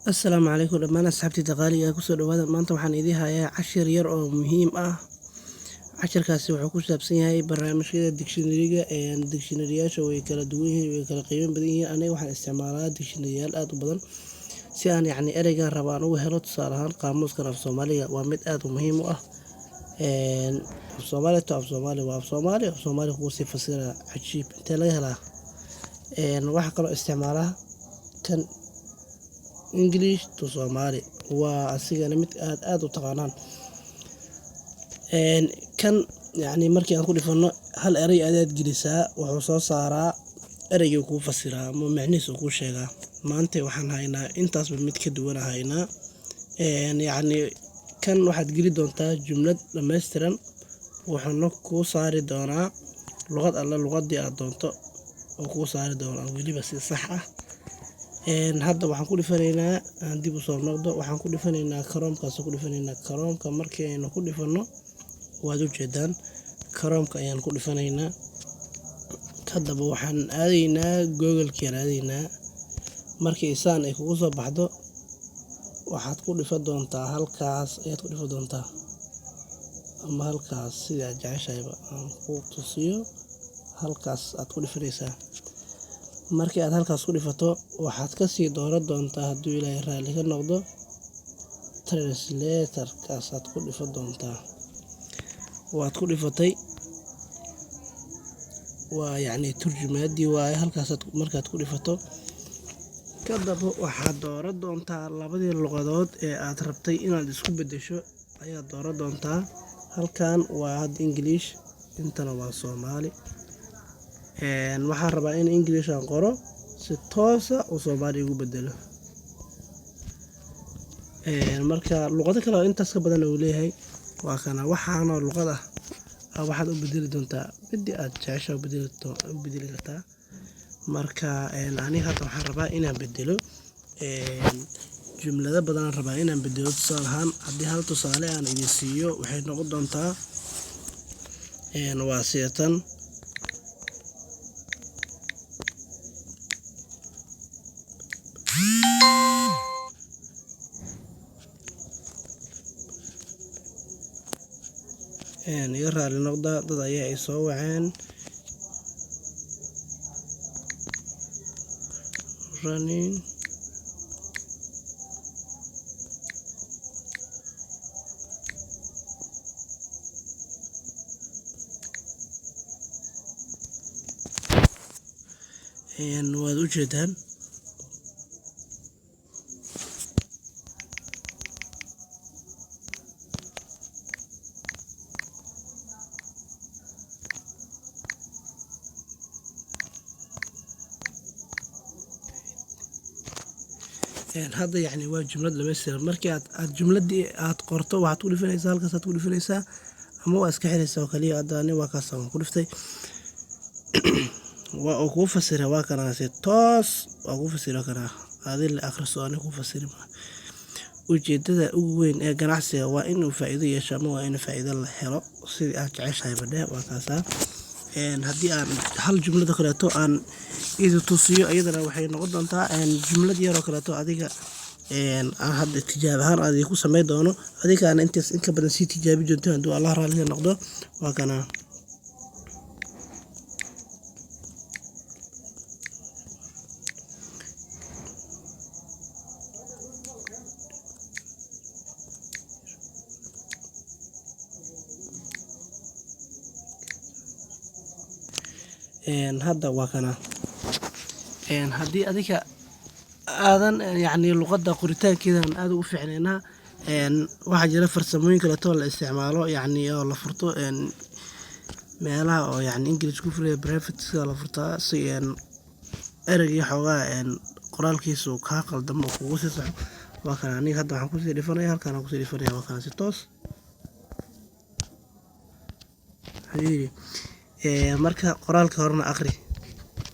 Assalaamu calaykum dhammaan asxaabtayda qaaliga ah, kusoo dhawaada. Maanta waxaan idiin hayaa cashir yar oo muhiim ah. Cashirkaasi wuxuu ku saabsan yahay barnaamijyada dictionary-ga. Dictionary-yaasha way kala duwan yihiin, way kala qiimo badan yihiin. Aniga waxaan isticmaalaa dictionary-yaal aad u badan si aan yacni ereygan rabo aan uga helo. Tusaale ahaan, qaamuuskan af Soomaaliga waa mid aad u muhiim u ah. Af Soomaali to af Soomaali waa af Soomaali, af Soomaali kugu sii fasira. Cajiib, intee laga helaa? Waxaa kaloo isticmaalaa kan English to Somali, waa asigana mid aad aad u taqaanaan. Kan yacni markii aan ku dhifano, hal erey ayaad gelisaa, wuxuu soo saaraa ereygii kuu fasiraa ama macnihiisa kuu sheegaa. Maanta waxaan haynaa intaasba mid ka duwan haynaa. Yacni kan waxaad geli doontaa jumlad dhammaystiran, wuxuuna kuu saari doonaa luqad alle luqadii aad doonto oo kuu saari doonaa, weliba si sax ah. Hadda waxaan ku dhifanaynaa, aan dib usoo noqdo, waxaan ku dhifanaynaa Chrome-kaas ku dhifanaynaa. Chrome-ka markii aynu ku dhifano, waad ujeedaan, Chrome-ka ayaan ku dhifanaynaa. Haddaba waxaan aadaynaa Google-kiaan aadaynaa. Markii saan ay kugu soo baxdo, waxaad ku dhifa doontaa halkaas ayaad ku dhifa doontaa ama halkaas, sidii aad jeceshahayba aan ku tusiyo. Halkaas aad ku dhifanaysaa. Markii aad halkaas ku dhifato, waxaad kasii dooran doontaa, hadduu Ilaahay raalli ka noqdo, translator-kaas aad ku dhifa doontaa. Waad ku dhifatay, waa yacni turjumaadii waaye. Halkaasaad markaad ku dhifato kadaba, waxaad dooran doontaa labadii luqadood ee aad rabtay inaad isku beddesho ayaad dooran doontaa. Halkan waa hadda English, intana waa Soomaali. Waxaan rabaa in English aan qoro, si toosa uu Soomaali igu bedelo. Marka luqado kale oo intaas ka badan uu leeyahay, waa kana. Waxaanoo luqad ah waxaad u bedeli doontaa midii aad jeceshahay u bedeli kartaa. Marka aniga hadda waxaan rabaa inaan bedelo jumlado badan aan rabaa inaan bedelo. Tusaale ahaan, haddii hal tusaale aan idin siiyo, waxay noqon doontaa waa sidatan. Iga raali noqda, dad ayaa i soo waceen. Running. Waad ujeedaan. Hadda yacni waa jumlad dhammaystiran. Markii aad jumladii aad qorto, waxaad ku dhifanaysaa halkaas aad ku dhifanaysaa ama waa iska xiraysaa oo kaliya. Hadda ani waa kaas, waan ku dhiftay, waa uu kuu fasira. Waa kanaa, si toos waa kuu fasira karaa. Adi la akhriso, ani kuu fasiri ma. Ujeedada ugu weyn ee ganacsiga waa inuu faa'iido yeesho ama waa in faa'iido la helo, sidii aad jeceshahay badhe, waa kaasaa. Haddii aan hal jumlado kaleeto aan idi tusiyo, iyadana waxay noqon doontaa jumlad yar oo kaleeto adiga aan hadda tijaab ahaan aad ku samayn doono, adigaana intaas in ka badan sii tijaabi doonto, hadduu Allah raalliga noqdo. Waa kana. Hadda waa kana. Haddii adiga aadan yacni luqadda qoritaankeedan aad ugu fiicnaynaa, waxaa jira farsamooyin kaleeto la isticmaalo, yacni oo la furto meelaha oo yacni English ku furaya, private la furtaa, si ereygii xoogaa qoraalkiisu kaa qaldamo oo kugu sii saxo. Waa kana. Aniga hadda waxaan kusii dhifanaya halkaan aan kusii dhifanaya. Waa kana, si toos. Wuxuu yidhi marka qoraalka horena akhri: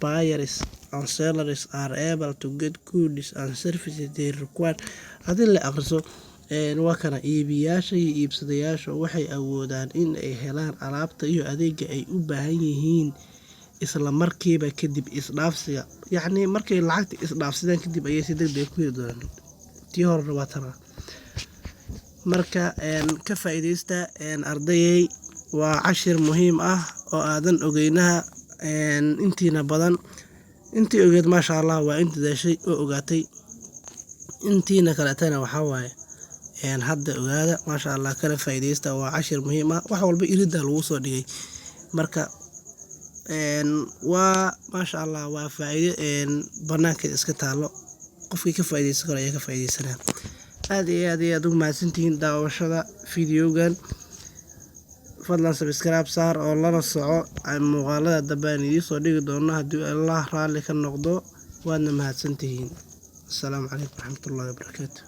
"Buyers and sellers are able to get goods and services they require." Haddii la akhriso, waa kana: iibiyaasha iyo iibsadayaasha waxay awoodaan in ay helaan alaabta iyo adeega ay u baahan yihiin isla markiiba kadib isdhaafsiga. Yacni markay lacagta isdhaafsadaan kadib ayay si deg deg ku heli doonaan. Tii horena waa tana. Marka ka faa'iidaysta, ardayey. Waa cashir muhiim ah oo aadan ogeynaha intiina badan. Intii ogeed, maasha Allah, waa in dadaashay oo ogaatay. Intiina kaletana waxaa waaye hadda ogaada, maasha Allah, kala faa'iidaysta. Waa cashir muhiim ah, wax walba irida lagu soo dhigay. Marka waa maasha Allah, waa faa'iido banaankeed iska taalo. Qofkii ka faa'iidaysan karo ayaa ka faa'iidaysanaya. Aad iyo aad iyo aad ugu mahadsantihiin daawashada videogan. Fadlan subscribe saar oo lana soco muuqaalada dambe aan idiin soo dhigi doono, haddii Allah raalli ka noqdo. Waadna mahadsantihiin. Asalaamu calaykum waraxmatullahi wabarakaatu.